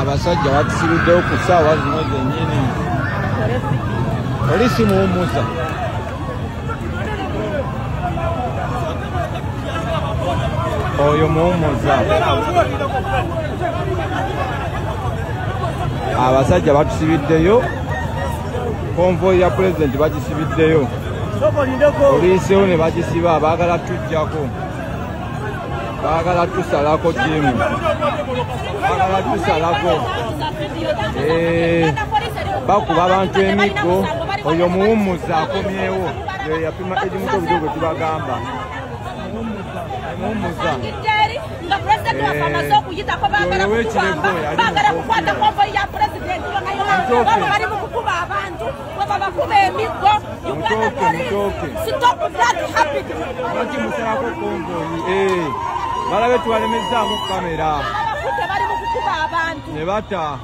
Abasajja batusibiddewo ku ssaawa zino zennyini. Poliisi muwummuza. Oyo muwummuza. Abasajja batusibiddeyo. Konvoyi ya pulezidenti bagisibiddeyo. Poliisi yo ne bagisiba, baagala tujjako. Baagala tusalako jimu. Baagala tusalako. Bakuba abantu emiggo. Oyo muwummuza akomyewo. Ye yapima Eddie Mutwe bulijjo gwe tubagamba. Muwummuza. Nga pulezidenti waffe amaze okuyitako, baagala kutuwamba, baagala kukwata konvoyi ya pulezidenti. Baba bali mu kukuba abantu, bwe babakuba emiggo. Uganda police, stop that habit. Lwaki musalako konvoyi? Balabe tubalemezaamu kamera. Abakutte bali mu kukuba abantu. Ne bata.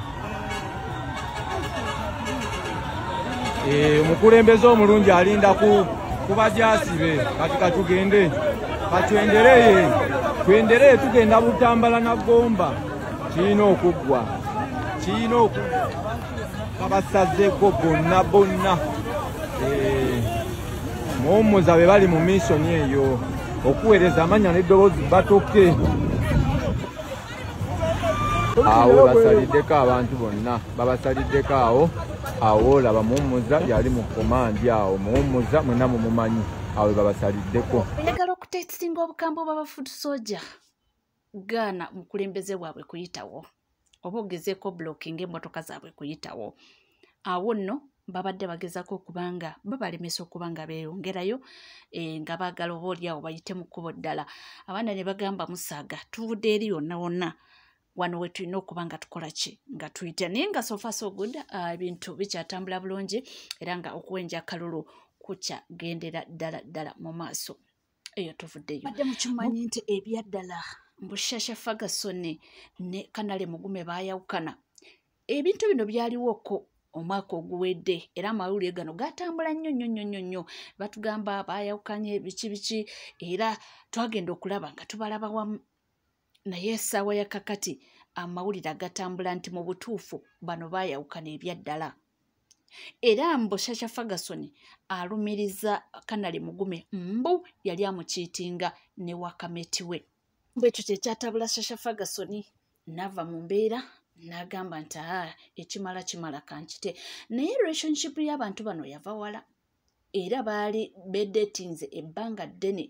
Omukulembeze omulungi alinda ku bajaasi be. Kati katugende. Katwendereye. Twendereye tugenda Butambala na Gomba. Kirina okuggwa. Kirina okuggwa. Babasazeeko bonna bonna. Muwummuza be bali mu mission eyo okuweereza amannya n'eddoboozi batoke. Awo basaliddeko abantu bonna, babasaliddeko awo. Awo laba muwummuza yali mu komandi awo. Muwummuza mwenna mumumanyi. Awo babasaliddeko. Oyagala okutesitinga obukambwe bw'aba foot soldier, gaana mukulembeze bwabwe kuyitawo, oba ogezeeko blocking emmotoka zaabwe kuyitawo. Awo nno babadde bagezaako okubanga babalemesa okuba nga beeyongerayo, nga baagala oba oli awo bayite mu kkubo ddala. Abaana ne bagamba musaaga tuvudde eri yonna wonna, wano we tulina okuba nga tukola ki, nga tuyita. Naye nga so far so good, ebintu bikyatambula bulungi era nga okuwenja akalulu kukyagendera ddala ddala mu maaso. Eyo tuvuddeyo. Badde mukimanyi nti ebyaddala mbu Shasha Ferguson ne Kanale Mugume baayawukana. Ebintu bino byaliwoko omwaka oguwedde era amawulire gano gatambula nnyo nnyo nnyo nnyo nnyo. Batugamba baayawukanye biki biki, era twagenda okulaba nga tubalaba wamu. Naye essaawa ya kakati amawulire agatambula nti mu butuufu bano baayawukana ebyaddala. Era mbu Shasha Ferguson alumiriza Kanale Mugume mbu yali amukiitinga ne wakameti we. Mbu ekyo kye kyatabula Shasha Ferguson n'ava mu mbeera n'agamba nti ekimala kimala kankite. Naye relationship y'abantu bano yava wala, era baali bedatinze ebbanga ddene.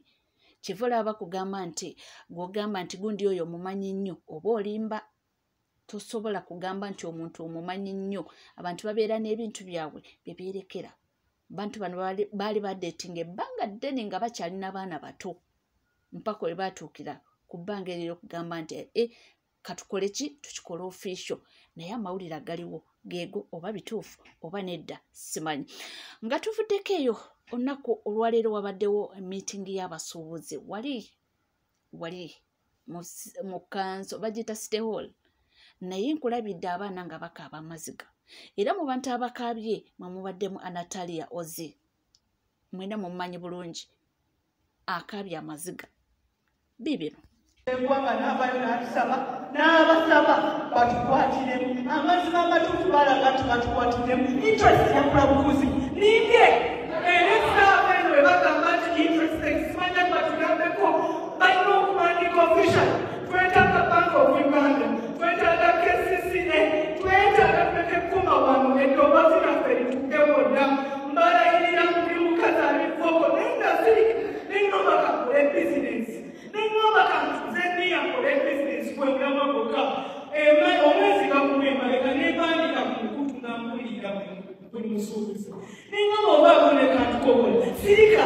Kyeva olaba bakugamba nti gw'ogamba nti gundi oyo omumanyi nnyo, oba olimba. Tosobola kugamba nti omuntu omumanyi nnyo. Abantu babeera n'ebintu byabwe bye beerekera. Abantu bano baali badetinga ebbanga ddene nga bakyalina baana bato, mpaka we baatuukira ku bbanga eryo okugamba nti katukole ki, tukikole official. Naye amawulire agaliwo geego oba bituufu oba nedda simanyi. Nga tuvuddeko eyo, olunaku olwaleero wabaddewo meeting y'abasuubuzi wali wali mu kanso bagiyita City Hall. Naye nkulabidde abaana nga bakaaba amaziga. Era mu bantu abakaabye mwe mubaddemu Anatalia Ozzy. Mwena mumumanyi bulungi, akaabye amaziga. Biibino. Eggwanga n'avaayo n'atusaba, n'abasaba batukwatiremu amazima amatuufu, balaga nti batukwatiremu interest yakula bukuzi. Ninge era essaawa eno bwe bagamba nti interest simanya batugambeko, balina okuwandiika official. Twetaaga Bank of Uganda, twetaaga KCCA, twetaaga tuleke kkuma wano eddoboozi lyaffe lituuke wonna. Mbalayirira ndi mukazi ali vocal, naye nga sirika nengamba kankole bizinensi, nengamba kantuze niya nkole bizinensi gwe mulamwa gwokka. Omwezi bagumu emabega nempandiika ku mukutu nga mpulira buli musuubuzi, nengamba oba aboneka ntukokola sirika,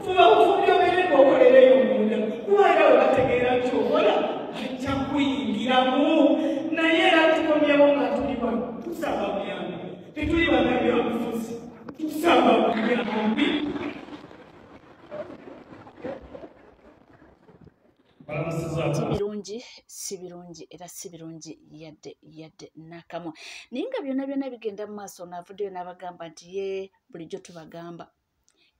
fuba bufubi obeere ng'okolereyo munda, kuba era bwe bategeera nti okola ajja kuyingiramu. Naye era tukomyewo nga tuli wano tusaba buyambi, tetuli bannabyabufuzi, tusaba buyambi. Si birungi, si birungi, era si birungi yadde yadde n'akamu. Naye nga byonna byonna bigenda mu maaso, naavuddeyo n'abagamba nti ye bulijjo tubagamba,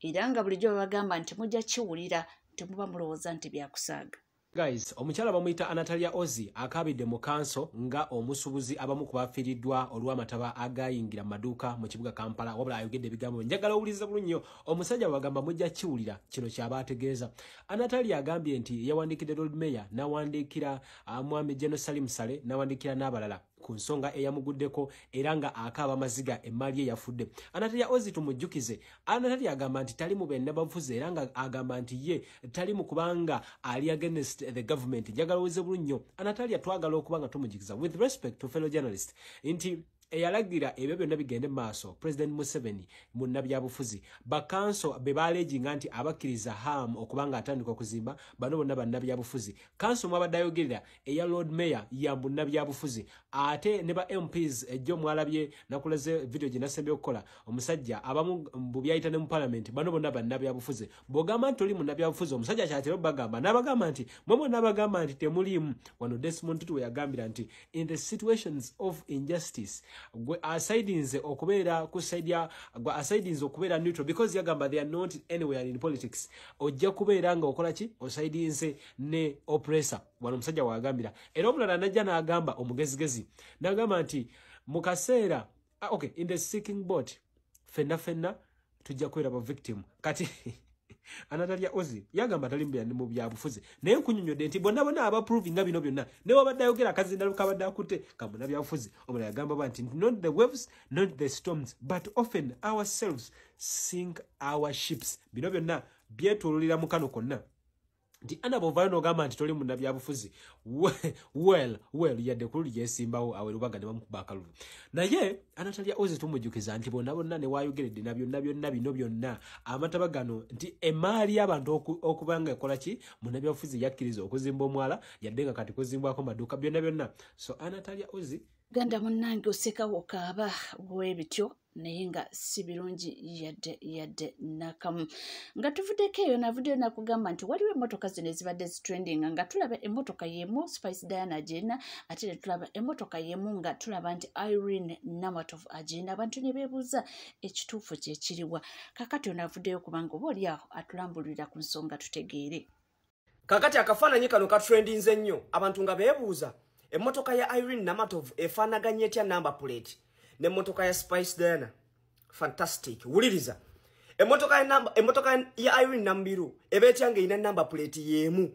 era nga bulijjo babagamba nti mujja kiwulira, nti muba mulowooza nti byakusaaga. Guys, omukyala bamuyita Anatalia Ozzy akabidde mu kanso nga omusuubuzi abamu ku bafiiriddwa olw'amataba agayingira mu maduuka mu kibuga Kampala, wabula ayogedde ebigambo. Njagala owulirize bulungi nnyo. Omusajja bw'agamba mujja kiwulira kino ky'aba ategeeza. Anatalia agambye nti yawandiikidde Lord Mayor, n'awandiikira Mwami General Salim Saleh, n'awandiikira n'abalala ku nsonga eyamuguddeko era nga akaaba amaziga emmaali ye yafudde. Anatalia Ozzy tumujjukize, Anatalia agamba nti tali mu bannabyabufuzi era nga agamba nti ye tali mu kubanga ali against the government. Njagala owulirize bulungi nnyo. Anatalia twagala okuba nga tumujjukiza with respect to fellow journalist nti eyalagira ebyo byonna bigende mu maaso President Museveni munnabyabufuzi. Bakanso be baleginga nti abakkiriza Ham okuba nga atandika okuzimba, bano bonna bannabyabufuzi. Kanso mwabadde ayogerera eya Lord Mayor ya munnabyabufuzi, ate ne ba MPs ejjo mwalabye nakulaze video gye nasembye okukola omusajja abamu mbu byayita ne mu parliament, bano bonna bannabyabufuzi. Bw'ogamba nti toli munnabyabufuzi, omusajja kyatera obbagamba n'abagamba nti mwe mwonna abagamba nti temuliimu. Wano Desmond Tutu we yagambira nti in the situations of injustice gwe asidinze okubeera ku side ya gwe asidinze okubeera neutral, because yagamba they are not anywhere in politics, ojja kubeera nga okola ki, osidinze ne oppressor. Wano omusajja wagambira. Era omulala najja n'agamba omugezigezi n'agamba nti mu kaseera okay, in the sinking boat fenna fenna tujja kubeera ba victim. Kati Anatalia Ozzy yagamba tali mu byabufuzi, naye nkunyonyodde nti bonna bonna abaprovinga bino byonna ne wabadde ayogera akazindalo kabadde akutte ka munnabyabufuzi. Omulala yagamba ba nti not the waves, not the storms, but often ourselves sink our ships. Bino byonna byetululira mu kano konna nti ana bw'ovaayo n'ogamba nti toli munnabyabufuzi, well yadde ku luli yeesimbawo awo Lubaga ne bamukuba akalulu. Naye Anatalia Ozzy tumujjukiza nti bonna bonna ne waayogeredde na byonna byonna bino byonna amataba gano nti emaali y'abantu okuba nga ekola ki, munnabyabufuzi yakkiriza okuzimba omwala yadde nga kati kuzimbwako maduuka byonna byonna. So Anatalia Ozzy Ganda munnange oseka okaaba bw'ebityo naye nga si birungi yadde yadde nakamu. Nga tuvuddeko eyo navuddeyo nakugamba nti waliwo emmotoka zino ezibadde zitrendinga, nga tulaba emmotoka y'emu Spice Diana agirina, ate ne tulaba emmotoka y'emu nga tulaba nti Irene Namatovu agirina. Abantu ne beebuuza ekituufu kye kiriwa. Kakati ono avuddeyo kubanga oba oli awo atulambululira ku nsonga tutegeere. Kakati akafaananyi kano katrendinze nnyo, abantu nga beebuuza emmotoka ya Irene Namatovu efaanaganye etya number plate n'emmotoka ya Spice Diana. Fantastic. Wuliriza, emmotoka ya Irene Nambiru eba etya ng'erina number plate y'emu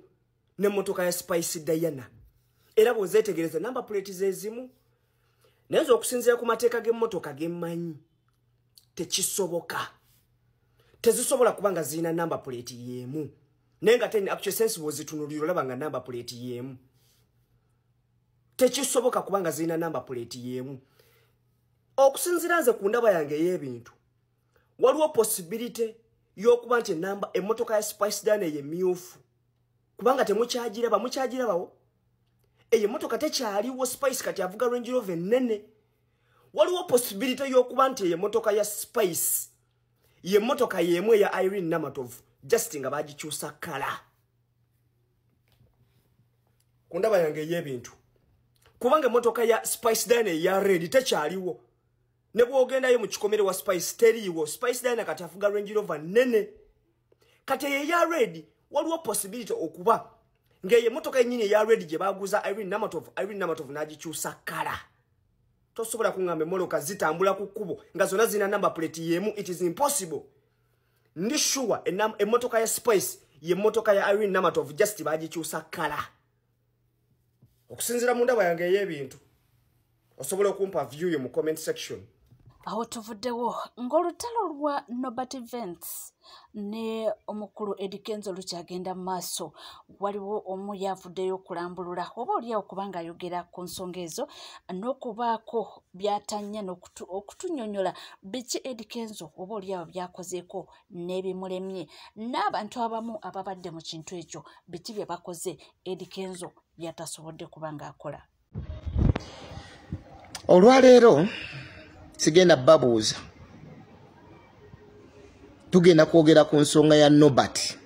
n'emmotoka ya Spice Diana? Era bw'ozeetegereza number plate ze zimu. Naye nze okusinziira ku mateeka g'emmotoka gemmanyi tekisoboka, tezisobola kuba nga zirina number plate y'emu, naye nga ten actual sense bw'ozitunuulira olaba nga number plate y'emu. Tekisoboka kuba nga zirina number plate y'emu. Okusinziira nze ku ndaba yange ey'ebintu, waliwo possibility y'okuba nti emmotoka ya Spice Diana ye myufu, kubanga temukyagiraba, mukyagirabawo eyo emmotoka tekyaliwo. Spice kati avuga Range Rover ennene. Waliwo possibility y'okuba nti eyo emmotoka ya Spice ye emmotoka y'emu eya Irene Namatovu, just nga bagikyusa colour. Ku ndaba yange ey'ebintu, kubanga emmotoka ya Spice Diana eya red tekyaliwo, ne bw'ogendayo mu kikomere wa Spice teriiwo. Spice Diana kati afuga Range Rover nnene. Kati eyo eya red waliwo possibility okuba ng'eyo emmotoka yennyini eya red gye baaguza Irene Namatovu, Irene Namatovu n'agikyusa colour. Tosobola kuŋŋamba emmotoka zitambula ku kkubo nga zonna zirina number plate y'emu, it is impossible. Ndi sure emmotoka ya Spice ye emmotoka ya Irene Namatovu, just bagikyusa colour. Okusinziira mu ndaba yange ey'ebintu, osobola okumpa view yo mu comment section. Awo tuvuddewo ng'olutalo lwa Norbert Events ne omukulu Eddy Kenzo lukyagenda mu maaso. Waliwo omu yavuddeyo okulambulula oba oliawo kubanga ayogera ku nsonga ezo n'okubaako by'atanya okutunnyonnyola biki Eddy Kenzo oba oliawo by'akozeeko n'ebimulemye, n'abantu abamu ababadde mu kintu ekyo biki bye bakoze Eddy Kenzo by'atasobodde kuba ng'akola. Olwaleero sigenda babuuza, tugenda kwogera ku nsonga ya Norbert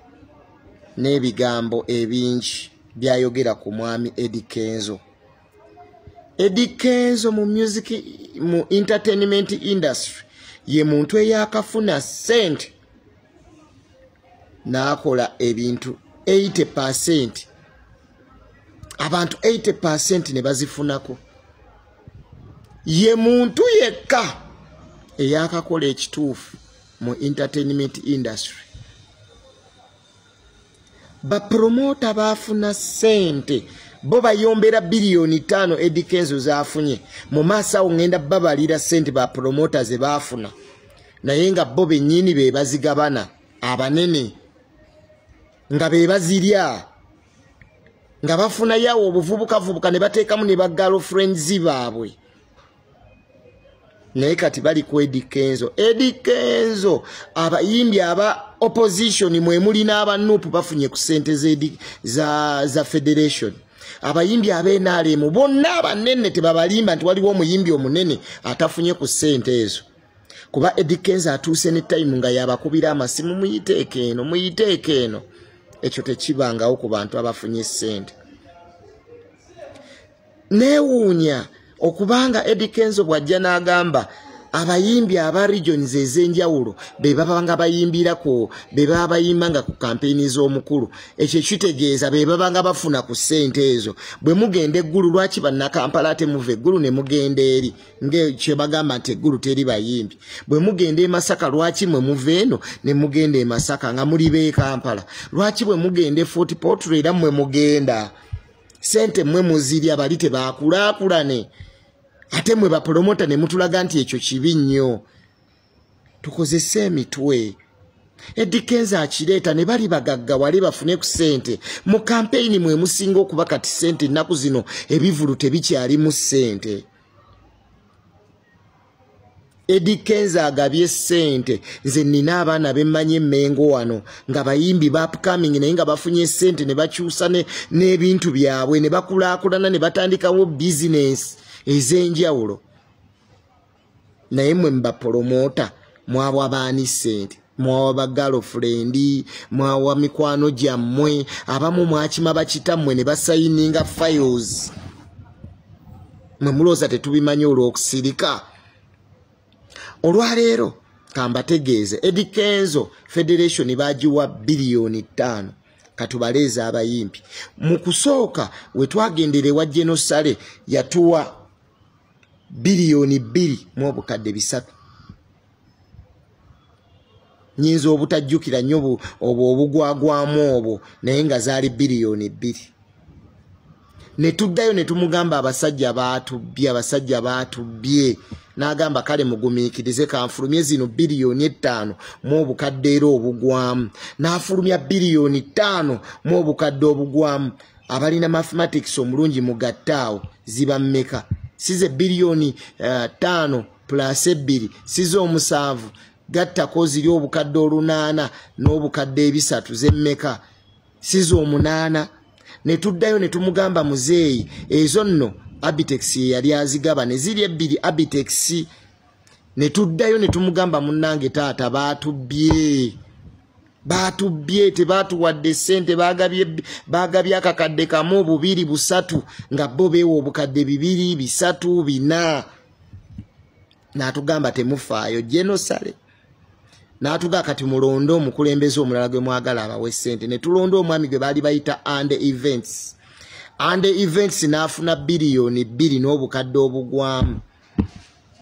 n'ebigambo ebingi byayogera ku mwami Eddy Kenzo. Eddy Kenzo mu music, mu entertainment industry ye muntu eyakafuna ssente n'akola ebintu 80% Abantu 80% ne bazifunako. Ye muntu yekka eyakakola ekituufu mu entertainment industry. Bapromota baafuna ssente, bo bayombera biliyoni 5 Eddy Kenzo zaafunye. Mu maaso awo ngenda babalira ssente bapromota ze baafuna, naye nga bo bennyini be bazigabana abanene, nga be bazirya, nga bafunayo obuvubukavubuka ne bateekamu ne ba girlfriends baabwe. Naye kati bali ku Eddy Kenzo. Eddy Kenzo abayimbi aba opposition mwe muli n'aba NUP bafunye ku ssente za federation. Abayimbi ab'NRM bonna abanene tebabalimba nti waliwo omuyimbi omunene atafunye ku ssente ezo. Kuba Eddy Kenzo atuuse ne time nga yabakubira amasimu, muyiteeke eno, muyiteeke eno. Ekyo tekibangawo ku bantu abafunye ssente. Neewuunya okubanga Eddy Kenzo bw'ajja n'agamba abayimbi aba regions ez'enjawulo be babanga bayimbirako, be baba bayimbanga ku kampeyini z'omukulu. Ekyo kitegeeza be babanga bafuna ku ssente ezo. Bwe mugenda eggulu, lwaki bannakampala ate muva eggulu ne mugenda eri ng'ekyo bagamba nti eggulu teri bayimbi? Bwe mugenda e Masaka, lwaki mwe muva eno ne mugenda e Masaka nga muli b'e Kampala? Lwaki bwe mugenda e Fort Portal era mwe mugenda? Ssente mwe muzirya, bali tebaakulaakulane. Ate mwe bapromota ne mutulaga nti ekyo kibi nnyo. Tukozese emitwe. Eddy Kenzo akireeta ne bali bagagga wali bafune ku ssente. Mu kampeyini mwe musinga okuba kati ssente ennaku zino ebivulu tebikyalimu ssente. Eddy Kenzo agabye ssente. Nze nnina abaana bemmanyi emmengo wano nga bayimbi ba upcoming naye nga bafunye ssente ne bakyusa n'ebintu byabwe ne bakulaakulana ne batandikawo bizinensi ez'enjawulo. Naye mmwe mubapromota mwawa baani ssente? Mwawa ba girlfriend, mwawa mikwano gyammwe, abamu mwakima bakitammwe ne basayininga files. Mwe mulowooza tetubimanyi olw'okusirika. Olwaleero kambategeeze, Eddy Kenzo Federation bagiwa biliyoni 5. Katubaleeze abayimbi. Mu kusooka we twagendera ewa General Saleh yatuwa biliyoni 2 mu obukadde 3. Nyinza obutajjukira nnyo obwo obugwagwamu obwo, naye nga zaali biliyoni 2. Ne tuddayo ne tumugamba abasajja baatubbye, abasajja baatubbye. N'agamba kale mugumiikirize kanfulumye zino biliyoni 5 mu obukadde era obugwamu. N'afulumya biliyoni 5 mu obukadde obugwamu. Abalina mathematics omulungi mugatte awo ziba mmeka? Size biliyoni 5 plus 2 size 7, gattako ziri obukadde 8 n'obukadde 3 zemmeka? Size 8. Ne tuddayo ne tumugamba muzeeyi ezo nno Abitex yali azigaba ne ziri 2 Abitex. Ne tuddayo ne tumugamba munnange taata baatubbye, baatubbye, tebaatuwadde ssente, baagabye akakadde kamu 2 3 nga bo beewa obukadde 2 3 4. N'atugamba temufaayo. General Saleh n'atuga kati mulonde omukulembeze omulala gwe mwagala abawe ssente. Ne tulonda omwami gwe baali bayita And Events. And Events n'afuna biliyoni 2 n'obukadde obugwamu.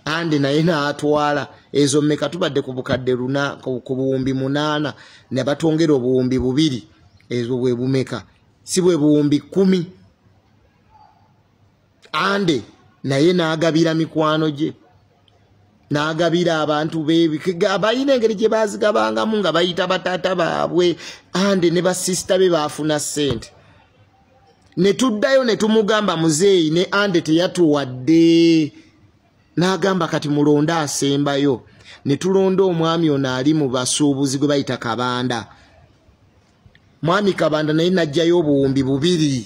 And naye n'atwala ezo mmeka? Tubadde ku bukadde 4 ku buwumbi 8 ne batwongera obuwumbi 2. Ezo bwe bumeka? Si bwe buwumbi 10. Ande naye n'agabira mikwano gye, n'agabira abantu balina engeri gye bazigabangamu nga bayita bataata baabwe. Ande ne basisita be baafuna ssente. Ne tuddayo ne tumugamba muzeeyi ne Ande teyatuwadde. N'agamba kati mulonde asembayo. Ne tulonda omwami ono ali mu basuubuzi gwe bayita Kabanda. Mwami Kabanda naye n'aggyayo obuwumbi 2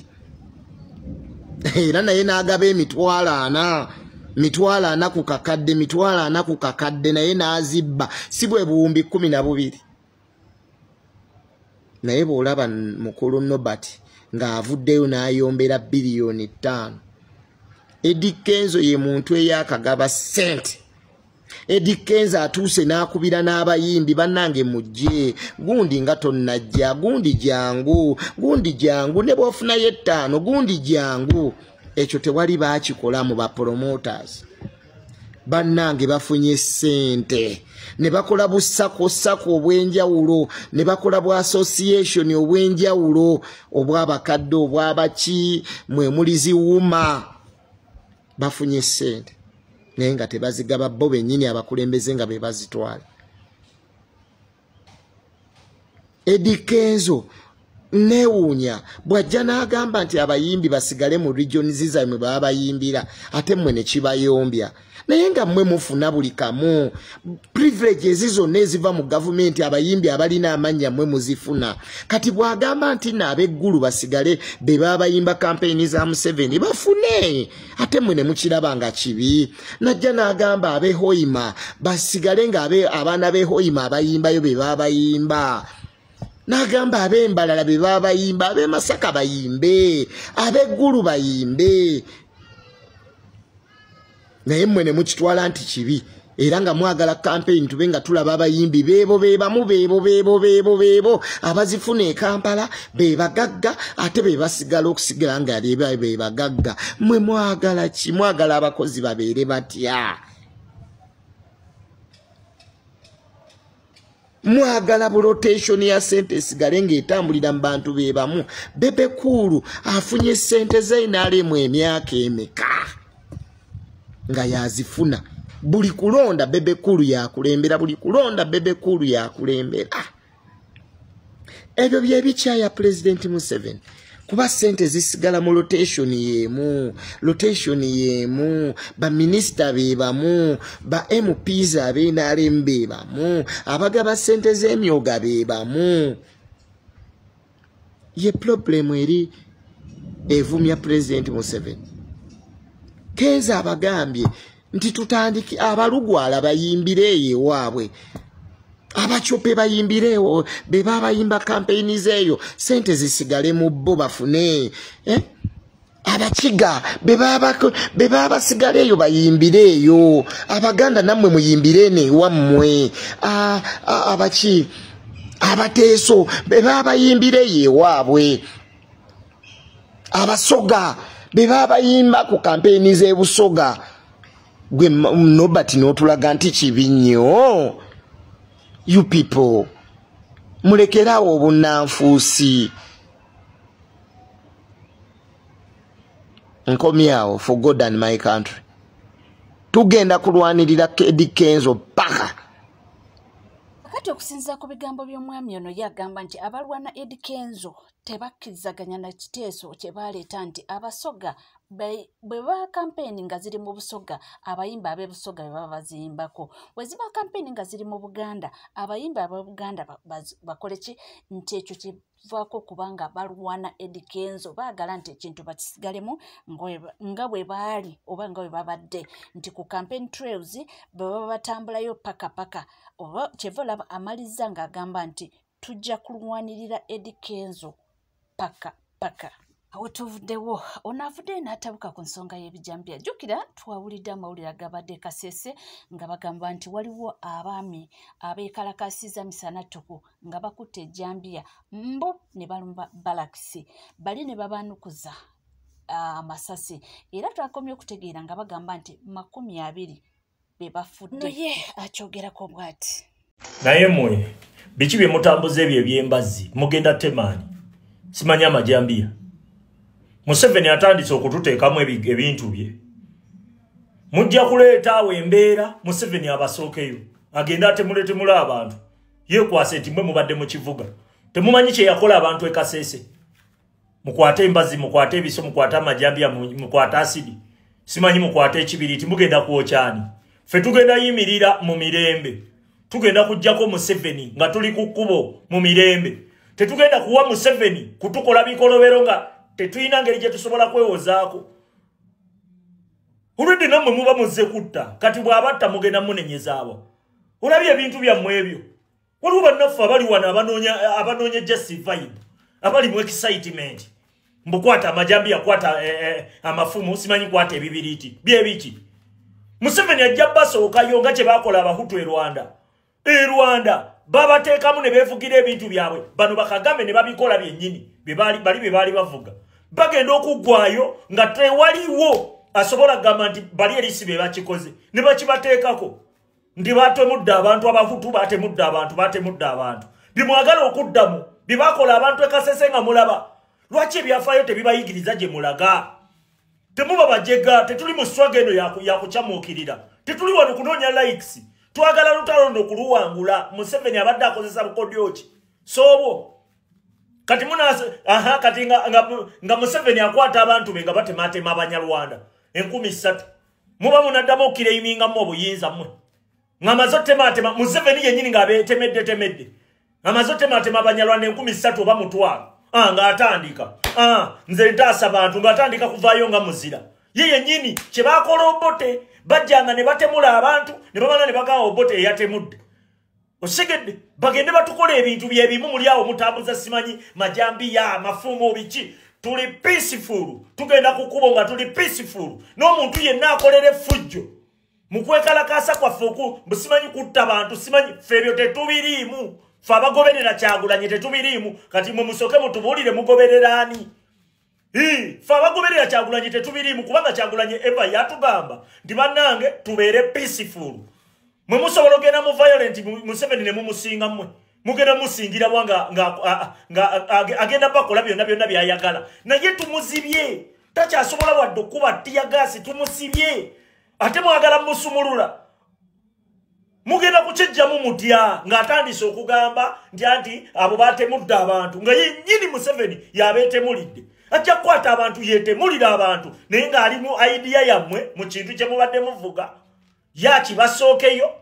era naye n'agaba emitwalo 4, mitwalo 4 ku kakadde, mitwalo 4 ku kakadde, naye n'azibba. Si bwe buwumbi 12. Naye bw'olaba mukulu Nobert ng'avuddeyo n'ayombera biliyoni 5. Eddy Kenzo ye muntu eyakagaba ssente. Eddy Kenzo atuuse n'akubira n'abayimbi bannange mujje, gundi nga tonnajja, gundi jangu, gundi jangu, ne bw'ofunayo 5, gundi jangu. Ekyo tewali baakikola mu ba promoters. Bannange bafunye ssente ne bakola busako sako obw'enjawulo, ne bakola bwa association obw'enjawulo, obw'abakadde, obw'abaki, mwe muli ziwuma. Bafunye ssente naye nga tebazigaba bo bennyini abakulembeze nga be bazitwala. Eddy Kenzo neewuunya bw'ajja n'agamba nti abayimbi basigale mu regions zammwe baba bayimbira, ate mmwe ne kibayombya. Naye nga mmwe mufuna buli kamu, privileges zonna eziva mu gavumenti abayimbi abalina amannya mmwe muzifuna. Kati bw'agamba nti nno ab'eggulu basigale be baba bayimba kampeyini za Museveni bafune, ate mmwe ne mukiraba nga kibi. Najja n'agamba ab'e Hoima basigale nga abaana b'e Hoima abayimbayo be baba bayimba. N'agamba ab'Embalala be baba bayimba, ab'e Masaka bayimbe, ab'eggulu bayimbe. Naye mmwe ne mukitwala nti kibi, era nga mwagala campaign tube nga tulaba abayimbi beebo beebamu beebo beebo beebo beebo abazifuna e Kampala be bagagga, ate be basigala okusigala nga be bagagga. Mmwe mwagala ki? Mwagala abakozi babeere batya? Mwagala bu rotation ya sente esigale ng'etambulira mu bantu be bamu. Bebe Cool afunye sente ze NRM emyaka emeka nga yazifuna. Buli kulonda Bebe Cool yakulembera, buli kulonda Bebe Cool yakulembera. Ebyo bye bikyaya President Museveni, kuba sente zisigala mu rotation yemu, rotation yemu, ba minister be bamu, ba MPs abe NRM be bamu, abagaba sente z'emyoga be bamu. Ye problem eri evumya President Museveni. Kenzo abagambye nti tutandike abalugwala bayimbire eyo ewaabwe, abachope bayimbirewo, be babayimba campaign zeeyo, sente zisigale mu bo bafune. Abakiga be baba basigaleeyo bayimbireeyo, Abaganda nammwe muyimbire eno ewammwe, abaki abateeso be baba bayimbireeyo ewaabwe, Abasoga be baba bayimba ku campaign z'ebusoga. Gwe Nobert n'otulaga nti kibi nnyo. You people, mulekerawo obunnanfuusi. Nkomyawo for God and my country. Tugenda kulwanirira Eddy Kenzo paka. Kati okusinziira ku bigambo by'omwami ono, yagamba nti abalwana Eddy Kenzo tebakkirizaganya na kiteeso kye baleeta nti Abasoga bwe baba kampeyini nga ziri mu Busoga, abayimbi ab'e Busoga be baba baziyimbako. Bwe ziba kampeyini nga ziri mu Buganda, abayimbi ab'e Buganda bakole ki? Nti ekyo kivaako kubanga balwana Eddy Kenzo, baagala nti ekintu bakisigalemu nga bwe baali oba nga bwe babadde, nti ku campaign trails bwe baba batambulayo paka paka. Oba kyeva olaba amaliza ng'agamba nti tujja kulwanirira Eddy Kenzo paka paka. Awo tuvuddewo, ono avuddeyo n'atabuka ku nsonga y'ebijambiya. Jjukira twawulidde amawulire agabadde Kasese nga bagamba nti waliwo abaami abeekalakasiza misana ttuku nga bakutte ejjambiya mbu ne balumba balakisi, bali ne babaanukuza amasasi. Era twakomye okutegeera nga bagamba nti 20 be bafudde. Naye akyogerako bw'ati. Naye mmwe biki bye mutambuza ebyo eby'embazzi? Mugenda temaani, simanyi amajambiya. Museveni atandise okututeekamu ebintu bye. Mujja kuleeta awo embeera, Museveni abasookeyo agenda atemuletemula abantu. Yeekwasa nti mmwe mubadde mu kivuga, temumanyi kye yakola abantu e Kasese. Mukwate embazzi, mukwate ebiso, mukwate amajambiya, mukwate asidi, simanyi mukwate ekibiriiti, mugenda kwokyani? Ffe tugenda yimirira mu mirembe, tugenda kuggyako Museveni nga tuli ku kkubo mu mirembe. Tetugenda kuwa Museveni kutukola bikolobero nga tetulina ngeri gye tusobola kwewozaako. Olwedde nammwe muba muzze kutta, kati bw'abatta mugenda munenyezaawa. Olabye ebintu byammwe ebyo. Waliwo bannaffe abali wano abanoonya just vibe, abali mu excitement. Mbukwata amajambiya, kwata amafumu, simanyi kwata ebibiriiti. Bye biki? Museveni ajja basookayo nga kye bakola Abahutu e Rwanda. E Rwanda babateekamu ne beevugira ebintu byabwe, bano Bakagame ne babikola byennyini bye baali bavuga. Bagenda okuggwayo nga tewaliwo asobola kugamba nti bali erisi be bakikoze, ne bakibateekako nti batemudde abantu, Abahutu batemudde abantu, batemudde abantu. Bimwagala okuddamu bye bakola abantu e Kasese nga mulaba. Lwaki ebyafaayo tebibayigiriza gye mulaga? Temuba bajega, tetuli mu swaga eno ya kukyamuukirira, tetuli wano kunoonya likes. Twagala lutalo nno kuluwangula. Museveni abadde akozesa bukodyo ki? Soobwo kati aha, kati nga Museveni akwata abantu be nga batematema Abanyarwanda 3,000, muba munaddamu okukireimingamu obuyinza mmwe ng'amaze otematema. Museveni yennyini ng'abeetemedde temedde, amaze otematema Abanyarwanda 3,000 oba 5,000, ng'atandika nze ntaasa bantu, ng'atandika kuvaayo nga muzira. Ye yennyini kye baakola Obote, bajjanga ne batemula abantu ne bamala ne bagamba Obote eyatemudde. Osegedde bagende batukola ebintu byebimu. Muli awo mutambuza simanyi majambiya, mafumu, biki. Tuli peaceful, tugenda ku kkubo nga tuli peaceful. N'omuntu yenna akolera effujjo mu kwekalakaasa kwaffe oku simanyi kutta bantu, simanyi ffe ebyo tetubiriimu. Ffe abagoberera Kyagulanyi tetubiriimu. Kati mwe musooke mutubuulire mugoberera ani? Ffe abagoberera Kyagulanyi tetubiriimu, kubanga Kyagulanyi eva yatugamba nti bannange tubeere peaceful. Mwe musobola ogenda mu violent, Museveni ne mumusinga mmwe. Mugenda musingira bwa nga agenda bakola byonna byonna byayagala, naye tumuzibye, takyasobola wadde okuba tiyagaasi, tumusibye. Ate mwagala musumulula, mugenda kukyejjamu mutya ng'atandise okugamba nti anti abo batemudde abantu, nga yennyini Museveni yabeetemulidde. Ajja kukwata abantu yeetemulira abantu, naye ng'ali mu idea yammwe mu kintu kye mubadde muvuga yakibasookeyo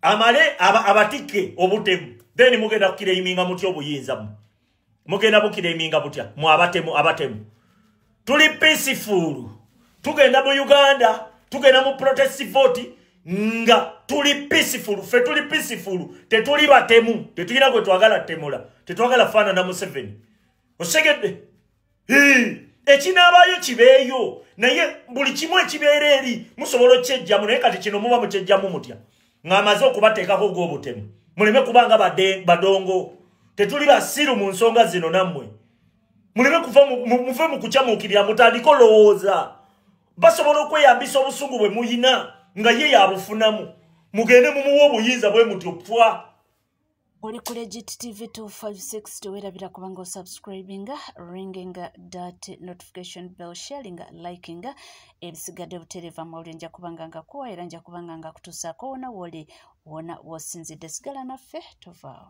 amale abatikke obutemu. Then mugenda kukireiminga mutya obuyinza mmwe? Mugenda bukireiminga butya mwe abatemu? Abatemu tuli peaceful, tugenda mu Uganda, tugenda mu protest vote nga tuli peaceful. Ffe tuli peaceful, tetuli batemu, tetulina gwe twagala temula, tetwagala faanana Museveni. Osegedde ekinaabayo kibeeyo, naye buli kimu ekibeera eri musobola okyejjamu. Naye kati kino muba mukyejjamu mutya ng'amaze okubateekako ogw'obutemu? Muleme kubanga badongo, tetuli basiru mu nsonga zino nammwe. Muleme kuva muve mu kukyamuukirira, mutandike olowooza. Basobola okweyambisa obusungu bwe muyina nga ye yabufunamu, mugende mumuwa obuyinza bwe mutyo pwa. Oli ku Legit TV 256, teweerabira kubanga osubscribinga, ringinga that notification bell, sharinga, likinga. Ebisigadde butereeva mawulire nja kubanga nga kuwa era nja kubanga nga kutuusaako wona woli wona wosinzidde. Sigala naffe, tovaawo.